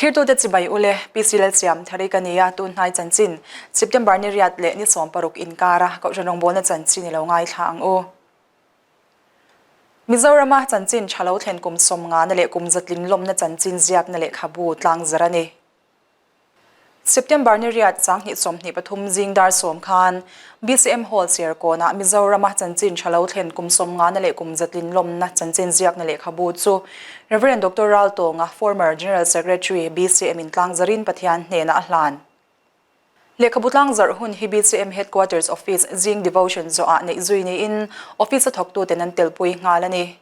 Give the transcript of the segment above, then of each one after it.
Thirtute chibai ule, PC Lalsiam Thari ka ni a, tun hnai chanchin, September ni riat leh ni 16 inkara Kohhran rawngbawlna chanchin i lo ngaithla ang u. Mizorama chanchin tha lo thlen kum sawmngana leh kum zatling lawmna chanchin ziakna lehkhabu tlangzar a ni. September ni riat sanghnih 23 zing dar sawm khan BCM Hall Serkawnah Mizorama chanchin tha lo thlen kum sawmngana leh kum zatlin lawmna chanchin ziakna lehkhabu chu Rev. Doctor Raltawnga, former General Secretary, BCM in tlangzarin Pathian hnenah a hlan. Lehkhabu tlangzarh hun hi BCM Headquarters Office zing devotion zawhah neih zui niin office a thawktuten an telpui nghal a ni.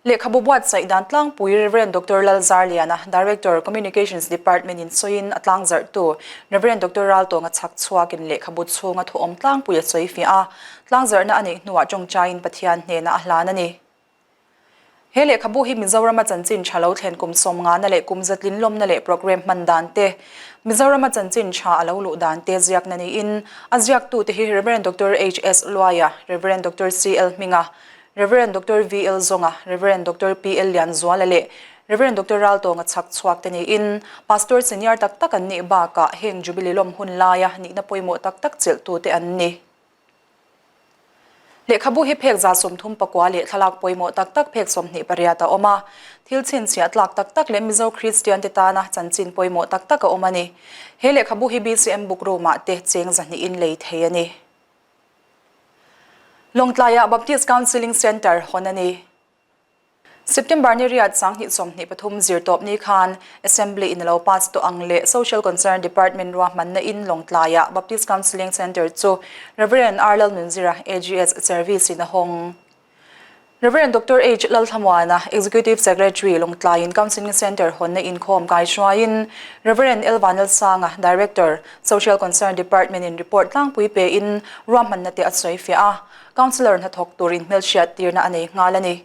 Lehkhabu buatsaih dan tlangpui Rev. Doctor Lalzarliana, Director, Communications Department in sawiin a tlangzarhtu Rev. Doctor Raltawnga chhak chhuakin lehkhabu chhunga thuawm tlangpui a sawi fiah a, tlangzarhna a neih hnuah tawngtaiin Pathian hnenah a hlan a ni. He lehkhabu hi Mizorama chanchin tha lo thlen kum sawmngana leh kum zatlin lawmna leh programme hman dan te, Mizorama chanchin tha a lo luh dan te ziakna niin a ziaktute hi Rev. Doctor HS Luaia, Rev. Doctor CL Hminga, Rev. Doctor VL Zawnga, Rev. Doctor PL Lianzuala leh Rev. Doctor Raltawnga chhak chhuak te niin Pastor senior tak tak an nih bakah heng Jubilee lawm hun laia nihna pawimawh tak tak chelhtute an ni. Lehkhabu hi phek 34 leh thlalak pawimawh tak tak phek 28 a awm a. Thil chhinchhiah tlak tak tak leh Mizo Kristian te tana chanchin pawimawh tak tak a awm a ni. He lehkhabu hi BCM book room-ah te cheng zahnihin lei thei a ni. Lawngtlaiah Baptist Counselling Centre hawn a ni. September ni riat 2023 zirtawp ni khan Assembly in a lo pass tawh ang leh Social Concern Department ruahmanna in Lawngtlaiah Baptist Counselling Centre chu Rev. R. Lalnunzira, AGS, Service in a hawng. Rev. Doctor H. Lalthlamuana, Executive Secretary, Lawngtlaiin Counselling Centre hawnna inkhawm kaihruaiin Rev. L. Vanlalsanga, Director, Social Concern Department in report tlangpui pein ruahmanna te a sawi fiah a, Councillor hnathawk tur inhmelhriat tirna a nei nghal a ni.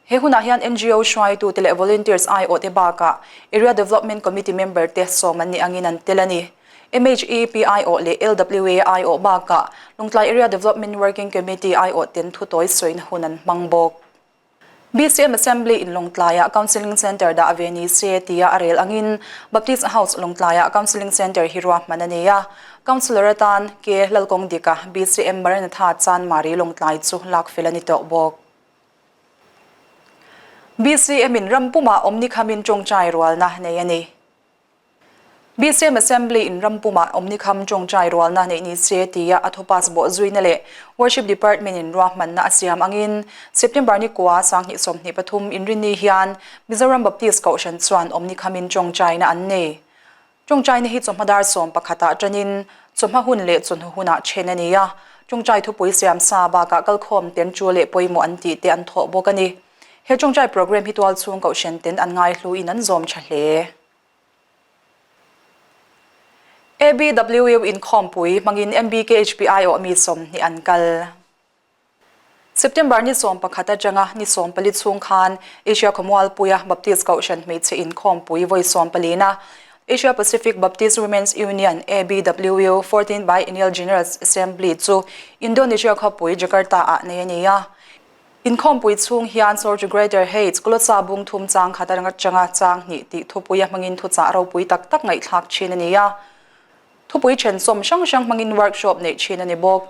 He hunah hian NGO hruaitute leh volunteers aiawhte bakah Area Development Committee member te sawm an nih angin an tel a ni. MHEP aiawh leh LWA aiawh bakah Lawngtlai Area Development Working Committee aiawh ten thutawi sawina hun an hmang bawk. BCM Assembly in Lawngtlaiah Counselling Centre dah ve ni se tia a rel angin Baptist House Lawngtlaiah Counselling Centre hi ruahman a nei a. Councillor atan K Lalkawngdika, BCM Maranatha Chanmari Lawngtlai chu lak fel a ni tawh bawk. BCM in ram pumah awmni khamin tawngtai rualna nei a ni. BCM Assembly in ram pumah awmni kham tawngtai rualna neih ni se tia a thupass bawh zuina leh Worship Department in ruahmanna a siam angin September ni kua 2023 inrinni hian Mizoram Baptist Kohhran chuan awmni khamin tawngtaina an nei. Tawngtaina hi chawhma dar 11 ah tanin chawhma hun leh chawhnu hunah then a ni a, tawngtai thupui siam sa bakah kalkhawm ten chu leh pawimawh an tih te an thawh bawk a ni. He tawngtai program hi tual chhung kohhran ten an ngaihluin an zawm tha hle. ABWU inkhawmpui hmangin MBKHP aiawh mi 20 an kal. September ni 11 atanga ni 14 chhung khan Asia Khawmualpuia Baptist Kohhran hmeichhe inkhawmpui vawi 14 na Asia Pacific Baptist Women's Union, ABWU, 14 Biennial General Assembly chu Indonesia khawpui Jakarta ah nei a ni a. Inkhawmpui chhung hian Soar to Greater Heights, Kolotsa bung thum chang khat atanga chang hnih tih thupuia hmangin thuchah ropui tak tak ngaihthlak thin a ni a. Thupui then sawm hrang hrang hmangin workshop neih thin a ni bawk.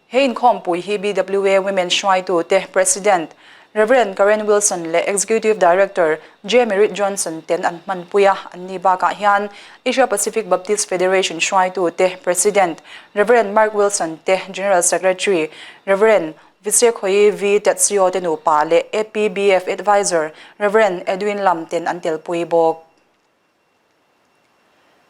He inkhawmpui hi BWA Women hruaitu te President, Rev. Karen Wilson leh Executive Director, J. Merritt Johnson ten an hmanpui a, an ni bakah hian Asia Pacific Baptist Federation hruaitu te President, Rev. Mark Wilson te General Secretary, Rev. Visekhoi V. Tetsuo te nupa leh APBF Advisor, Rev. Edwin Lam ten an telpui bawk.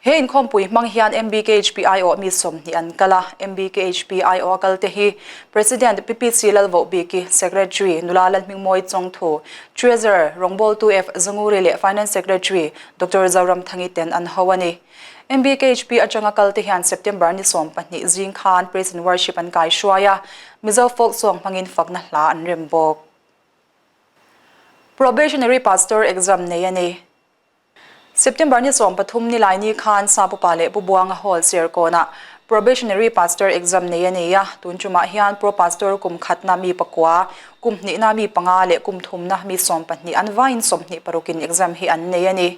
He inkhawmpui hmang hian MBKHP aiawh mi 20 an kal a, MBKHP aiawh a kal te hi President PPC Lalvohbiki, Secretary Nula Lalhmingmawi Chawngthu, Treasurer Rawngbawltu F Zanguri leh Finance Secretary Doctor Zoramthangi ten an ho a ni. MBKHP atanga kal te hian September ni 12 zing khan Praise and Worship an kai hruai a, Mizo folk song hmangin fakna hla an rem bawk. Probationary Pastor exam nei a ni. September ni 13 ni lai ni khan Sapupa leh Pu Buanga Hall Serkawnah Probationary Pastor exam nei a nei a, tun tumah hian Pro Pastor kum khatna mi pakua, kum hnihna mi panga leh kum thumna mi 12 an vaiin 26 in exam hi an nei a ni.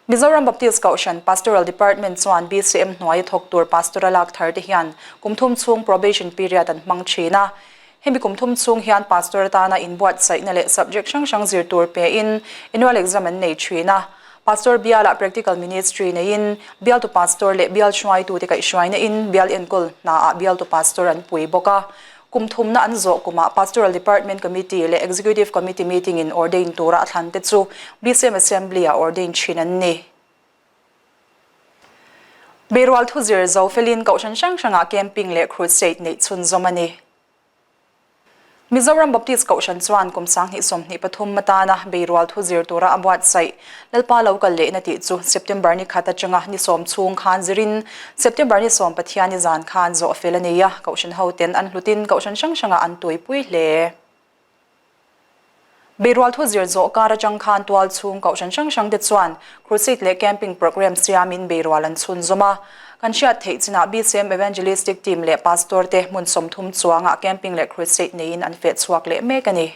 Mizoram Baptist Kohhran Pastoral Department chuan BCM hnuaia thawk tur Pastor a lak thar te hian kum thum chhung probation period an hmang thin a. Hemi kum thum chhung hian Pastor atana inbuatsaihna leh subject hrang hrang zir tur pein annual exam an nei thin a. Pastor bialah practical ministry neiin bialtu Pastor leh bial hruaitute kaihhruaina in bial enkawl hnaah bialtu Pastor an pui bawk a. Kum thumna an zawh kumah Pastoral Department Committee leh Executive Committee meeting in ordain tura a thlan te chu BCM Assembly ah ordain thin an ni. Beirual thuzir zo felin kohhran hrang hrangah camping leh crusade neih chhunzawm a ni. Mizoram Baptist Kohhran chuan kum 2023 atana beirual thuzir tura a buatsaih Lalpa lo kal lehna tih chu September ni khat atanga ni sawm chhung khan zirin September ni sawm Pathian ni zan khan zawh fel a nei a, Kohhran hoten an hlutin Kohhran hrang hrangah an tuipui hle. Beirual thu zir zawh kar atang khan tual chhung Kohhran hrang hrang te chuan Crusade leh Camping Programme siamin beirual an chhunzawm a. Kan hriat theih chinah BCM Evangelistic Team leh Pastor te hmun 30 chuangah Camping leh Crusade neiin an feh chhuak leh mek a ni.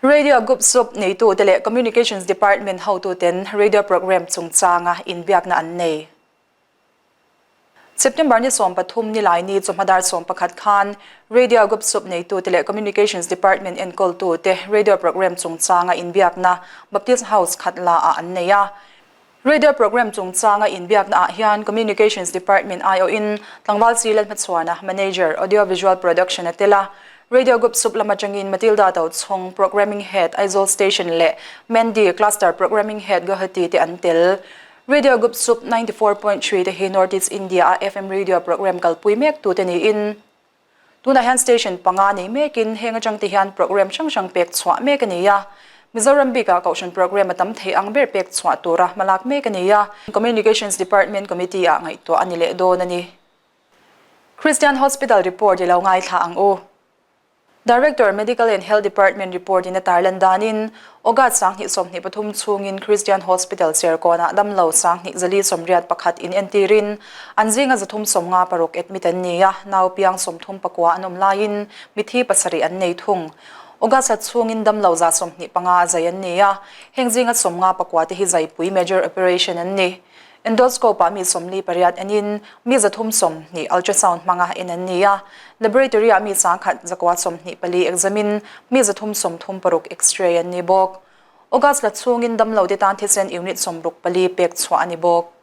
Radio Gupsup neitute leh Communications Department hotuten Radio Programme chungchanga inbiakna an nei. September ni 13 nilaini chawhma dar 11 khan Radio Gupsup neitute leh Communications Department enkawltute Radio Programme chungchanga inbiakna Baptist House Khatla ah an nei a. Radio Programme chungchanga inbiakna ah hian Communications Department aiawhin tlangval chi Lalhmachhuana, Manager, Audio Visual Production a tel a. Radio Gupsup lam atangin Matilda Tochhawng, Programming Head, Aizawl Station leh Mandy, Cluster Programming Head, Guwahati te an tel. Radio Gupsup 94.3 te hi North East India a FM Radio Programme kalpui mek tute niin, Tunah hian station panga nei mekin heng atang te hian programme hrang hrang pek chhuah mek a ni a. Mizoram bikah Kohhran programme a tam thei ang ber pek chhuah tura hmalak mek a ni a. Communications Department Committee ah ngaihtuah a ni leh dawn a ni. Christian Hospital report i lo ngaithla ang u. Director, Medical and Health Department report in a tarlan danin, August 2023 chhungin Christian Hospital Serkawnah damlo 2481 in entirin an zinga 356 admit an ni a, nau piang 39 an awm laiin mithi pasarih an nei thung. August thla chhungin damlo 125 zai an ni a, heng zinga 59 te hi zaipui major operation an ni. Endoscope-ah mi 48 enin mi 320 ultrasound hmanga en an ni a, laboratory-ah mi 1,124 examine mi 336 x-ray an ni bawk. August la chhungin damlote tan thisen unit 64 pek chhuah a ni bawk.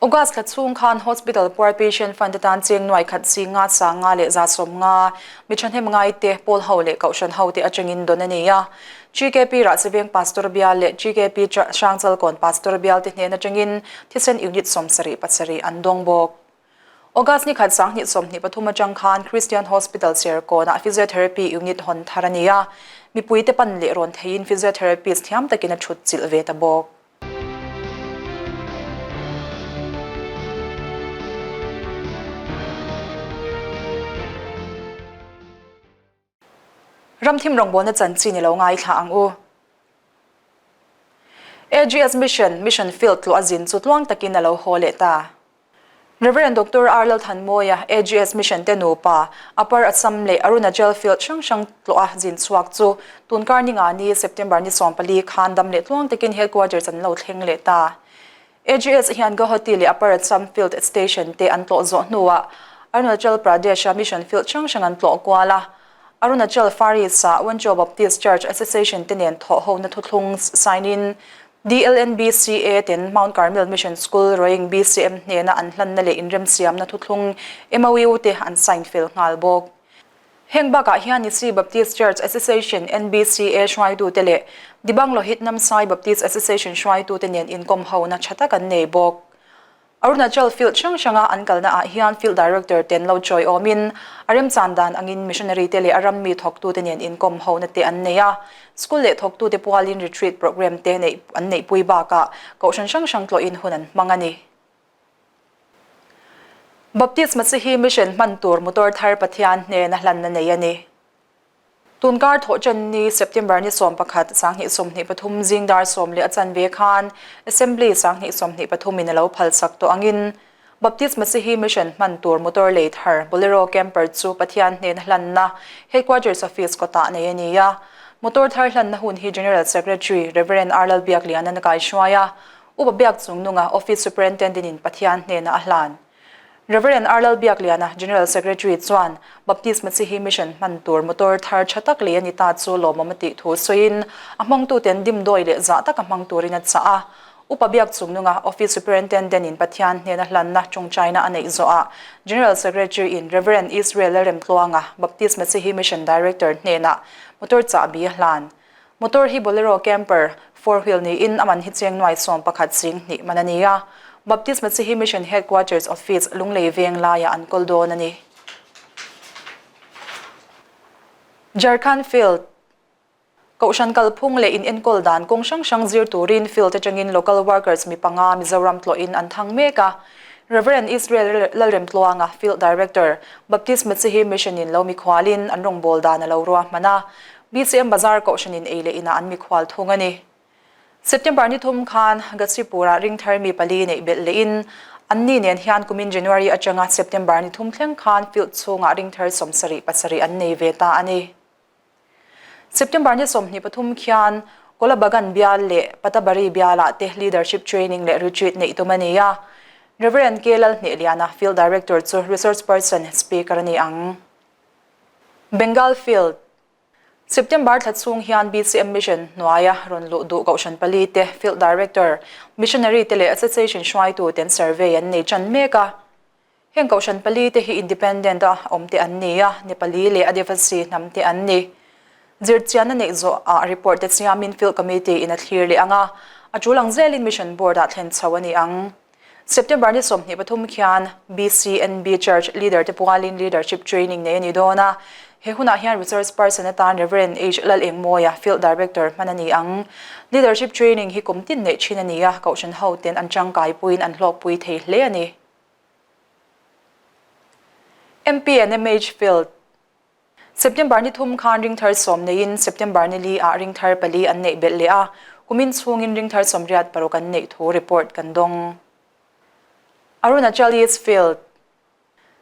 August thla chhung khan Hospital Poor Patient Fund atan cheng nuai khat zinga sanga leh 150 mi thahnem ngaite pawl ho leh kohhran ho te atangin dawn a ni a. GKP Rahsiveng Pastor Bial leh GKP Hrangchalkawn Pastor Bial te hnen atangin thisen unit 77 an dawng bawk. August ni khat 2023 atang khan Christian Hospital Serkawnah Physiotherapy Unit hawn thar a ni a, mipuite pan leh rawn theiin Physiotherapist thiam takin a thut chilh ve ta bawk. Ramthim rawngbawlna chanchin i lo ngaithla ang u. AGS Mission, Mission Field tluah zin chu tluang takin a lo haw leh ta. Rev. Doctor R. Lalthanmawia, AGS Mission te nupa, Upper Assam leh Arunachal Field hrang hrang tluah zin chhuak chu tunkar ni nga ni September ni 14 khan dam leh tluang takin Headquarters an lo thleng leh ta. AGS hian Guwahati leh Upper Assam Field Station te an tlawh zawh hnuah Arunachal Pradesh-a Mission Field hrang hrang an tlawh kual a. Arunachal Far East-ah Wancho Baptist Church Association te nen thawhhona thuthlung sign-in DLNBCA ten Mount Carmel Mission School Roing BCM hnena an hlanna leh inremsiamna thuthlung MOU te an sign fel nghal bawk. Heng bakah hian Nisi Baptist Church Association, NBCA, hruaitute leh Dibang Lohit Namsai Baptist Association hruaitute nen inkawm hona tha tak an nei bawk. Arunachal field hrang hranga an kalna ah hian Field Director ten lo chawi awmin a remchan dan angin missionary te leh a rammi thawktute nen inkawm hona te an nei a. School leh thawktute pualin retreat programme te neih an neihpui bakah kohhran hrang hrang tlawhin hun an hmang a ni. Baptist Masihi Mission hman tur motor thar Pathian hnena hlanna nei a ni. Tunkar thawhṭan ni September ni 11 2023 zing dar 10 leh a chanve khan Assembly 2023 in a lo phalsak tawh angin Baptist Masihi Mission hman tur motor lei thar Bolero Camper chu Pathian hnena hlanna Headquarters Office kawtah nei a ni a. Motor thar hlanna hun hi General Secretary Rev. R. Lalbiakliana'n a kaihruai a, Upa Biakchungnunga Office Superintendent-in Pathian hnenah a hlan. Rev. R. Lalbiakliana, General Secretary chuan Baptist Masihi Mission hman tur motor thar tha tak lei a ni ta chu lawmawm a tih thu sawiin a hmangtuten dimdawi leh zah taka hmang turin a chah a. Upa Biakchungnunga Office Superintendent-in Pathian hnena hlanna tawngtaina a neih zawhah General Secretary-in Rev. Israel Lalremtluanga, Baptist Masihi Mission Director hnenah motor chahbi a hlan. Motor hi Bolero Camper, four wheel niin a man hi cheng nuai 11 sing hnih man a ni a. Baptist Masihi Mission Headquarters Office, Lunglei veng laiah an kawl dawn a ni. Jharkhand Field, Kohhran kalphung leh inenkawl dan kawng hrang hrang zir turin field atangin local workers mi panga Mizoram tlawhin an thang mek a. Rev. Israel Lalremtluanga, Field Director, Baptist Masihi Mission in lo mikhualin an rawngbâwl dan a lo ruahman a. BCM Bazar Kohhranin ei leh inah an mikhual thung a ni. September ni thum khan Gatsipurah ringthar mi pali neih belh lehin anni nen hian kumin January atanga September ni thum thleng khan field chhungah ringthar 77 an nei ve ta a ni. September ni 23 khian Kolabagan bial leh Patabari bialah te Leadership Training leh Retreat neih tum a ni a. Rev. K. Lalhnehliana, Field Director chu Resource Person, Speaker a ni ang. Bengal Field, September thla chhung hian BCM Mission hnuaia rawn luh duh Kohhran pali te Field Director, Missionary te leh Association hruaitu ten survey an nei tan mek a. Heng Kohhran pali te hi Independent a awm te an ni a, Nepali leh Adivasi hnam te an ni. Zirchianna neih zawh ah report te siamin Field Committee in a thlir leh ang a, a tul ang zelin Mission Board ah thlen chho a ni ang. September ni 23 khian BCNB Church Leader te pualin Leadership Training nei a ni dawn a, he hunah hian Resource Person atan Rev. H. Lalengmawia, Field Director hman a ni ang. Leadership Training hi kum tin neih thin a ni a, Kohhran hoten an tangkaipuiin an hlawkpui thei hle a ni. MP and MH Field. September ni thum khan ringthar sawm neiin September ni li ah ringthar pali an neih belh leh a, kumin chhungin ringthar 86 an neih thu report kan dawng. Arunachal East Field.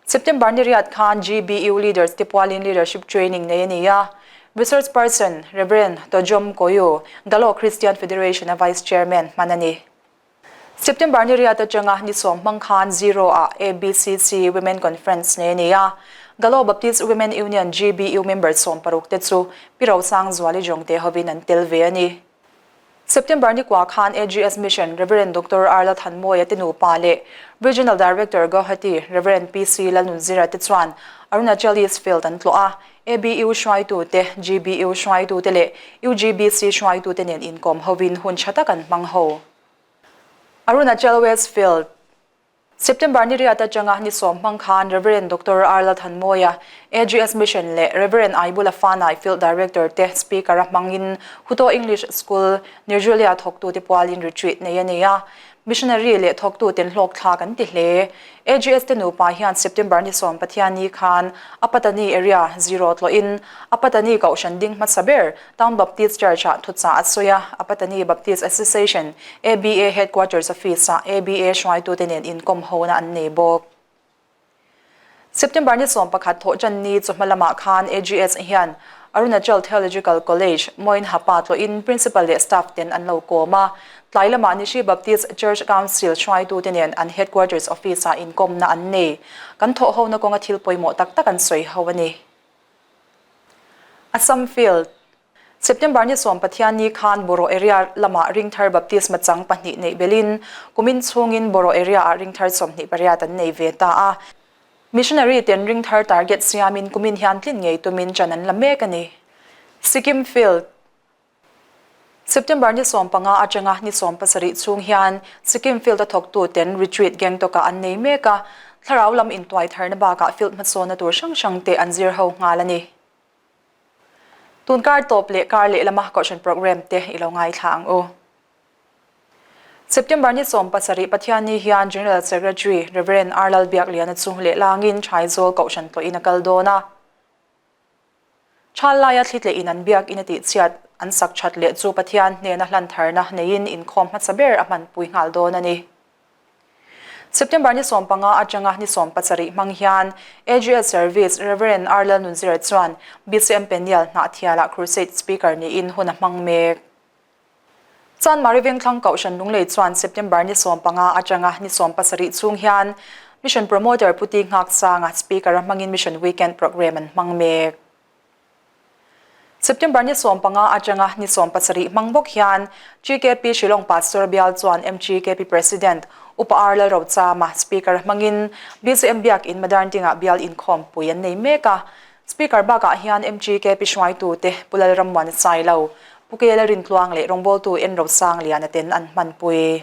September ni riat khan GBU Leaders te pualin Leadership Training nei a ni a, Resource Person Rev. Tojom Koyu, Galo Christian Federation a Vice Chairman hman a ni. September ni riat atanga ni sawm hmang khan Zero ah ABCC Women Conference nei a ni a, Galo Baptist Women Union, GBU, member 60 te chu Pi Rosang Zuali Jongte hovin an tel ve a ni. September ni kua khan AGS Mission Rev. Doctor Arla Thanmawia te nupa leh Regional Director Guwahati Rev. PC Lalnunzira te chuan Arunachal East Field an tlawh a, ABU hruaitute, GBU hruaitute leh UGBC hruaitute nen inkawm hovin hun tha tak an hmang ho. Arunachal West Field, September ni riat atanga ni sawm hmang khan Rev. Doctor R. Lalthanmawia, AGS Mission leh Rev. Aibula Fanai Field Director te Speaker a hmangin Huto English School, Nirjulia thawktute pualin retreat nei a nei a. Missionary leh thawktuten hlawkthlak an ti hle. AGS te nupa hian September ni sawm Pathianni khan Apatani area zero tlawhin Apatani Kohhran ding hmasa ber Town Baptist Church-ah thuchah a sawi a, Apatani Baptist Association, ABA, Headquarters Office-ah ABA hruaitute nen inkawm hona an nei bawk. September ni 11 thawhṭanni chawhma lamah khan AGS hian Arunachal Theological College, Moinhapa tlawhin Principal leh staff ten an lo kawm a. Tlai lamah Nishi Baptist Church Council hruaitute nen an Headquarters Office-ah inkawmna an nei. Kan thawhhona kawnga thil pawimawh tak tak an sawi ho a ni. Assam Field, September ni sawm Pathianni khan Boro Area lamah Ringthar Baptisma chang pahnih neih belin kumin chhungin Boro Area-ah Ringthar 28 an nei ve ta a. Missionary ten Ringthar target siamin kumin hian tlin ngei tumin chan an la mek a ni. Sikkim Field, September ni 15 atanga ni 17 chhung hian Sikkim Field a thawktu ten retreat Gangtok-ah an nei mek a, thlarau lam intuai tharna bakah field hmasawnna tur hrang hrang te an zir ho nghal a ni. Tun kar tawp leh kar lehlama Kohhran Programme te i lo ngaithla ang u. September ni 17 Pathianni hian General Secretary Rev. R. Lalbiakliana chu lehlangin Thaizawl Kohhran tlawhin a kal dawn a. Thal laia thli tlehin an biakin a tihchhiat an sak that leh chu Pathian hnena hlantharna neiin inkhawm hmasa ber a hmanpui nghal dawn a ni. September ni 15 atanga ni 17 hmang hian AGS Service Rev. R Lalnunzira chuan BCM Peniel Hnahthialah Crusade Speaker niin hun a hmang mek. Chanmari Vengthlang Kohhran Lunglei chuan September ni 15 atanga ni 17 chhung hian Mission Promoter Pu Ti Nghaksanga Speaker a hmangin Mission Weekend Programme an hmang mek. September ni 15 atanga ni 17 hmang bawk hian GKP Shillong Pastor Bial chuan MGKP President Upa R Lalrochama Speaker hmangin BCM Biak In Madarnting-ah Bial inkhawmpui an nei mek a. Speaker bakah hian MGKP hruaitute Pu Lalrammuana Sailo, Pu Kela Rintluang leh rawngbawltu En Rosangliana ten an hmanpui.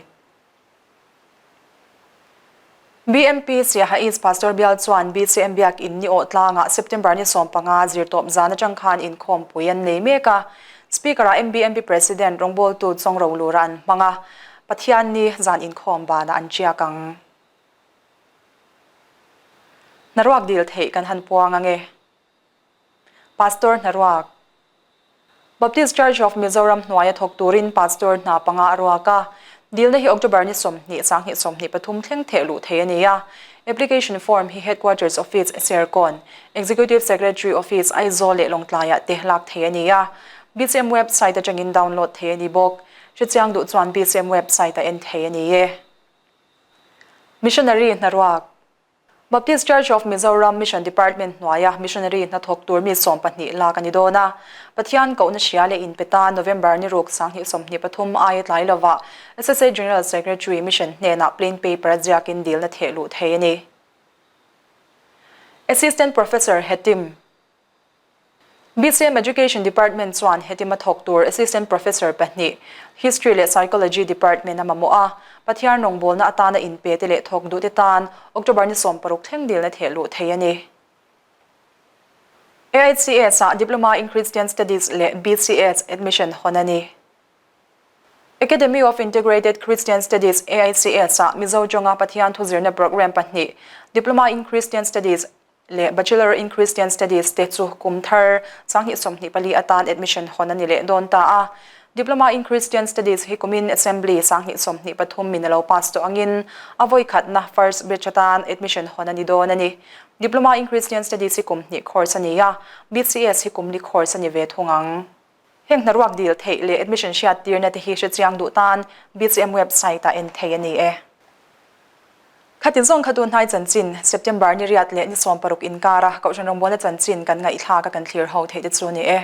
BMP Siaha East Pastor Bial chuan BCM Biak In ni awh tlangah September ni 15 zirtawp zan atang khan inkhawmpui an nei mek a. Speaker-ah MBMP President rawngbawltu Chawng Rolura an hmang a, Pathian ni zan inkhawm banah an tiak ang. Hnaruak dil theih kan han puang ange. Pastor Hnaruak. Baptist Church of Mizoram hnuaia thawk turin Pastor hna panga a ruak a, dilna hi October ni 20, 2023 thleng theh luh thei a ni a. Application form hi Headquarters Office, Serkawn, Executive Secretary Office, Aizawl leh Lawngtlaiah te lak thei a ni a. BCM website atangin download thei a ni bawk. Hrechiang duh chuan BCM website a en thei a ni e. Missionary Hnaruak. Baptist Church of Mizoram Mission Department hnuaia missionary hnathawk tur mi 12 lak a ni dawn a. Pathian kohna hria leh inpe ta November ni ruk 2023 aia tlai lovah SSA General Secretary Mission hnenah plain paper a ziakin dilna theh luh thei a ni. Assistant Professor Hetim. BCM Education Department chuan hetima thawk tur Assistant Professor pahnih, History leh Psychology Department a mamawh a, Pathian rawngbawlna atana inpe te leh thawk duh te tan October ni 16 thleng dilna theh luh thei a ni. AICS ah Diploma in Christian Studies leh BCS admission hawn a ni. Academy of Integrated Christian Studies, AICS, ah Mizo tawnga Pathian thuzirna programme pahnih, Diploma in Christian Studies, leh Bachelor in Christian Studies te chu kum thar 2024 atan admission hawn a ni leh dawn ta a. Diploma in Christian Studies hi kumin Assembly 2023 min a lo pass tawh angin a vawi khatna first batch atan admission hawn a ni dawn a ni. Diploma in Christian Studies hi kum hnih course a ni a, BCS hi kum li course a ni ve thung ang. Heng hnaruak dil theih leh admission hriat tirna te hi hrechiang duh tan BCM website ah en thei a ni e. Khati zawng kha tun hnai chanchin, September ni riat leh ni 16 inkara Kohhran rawngbawlna chanchin kan ngaihthlak a kan thlir ho theih te chu a ni e.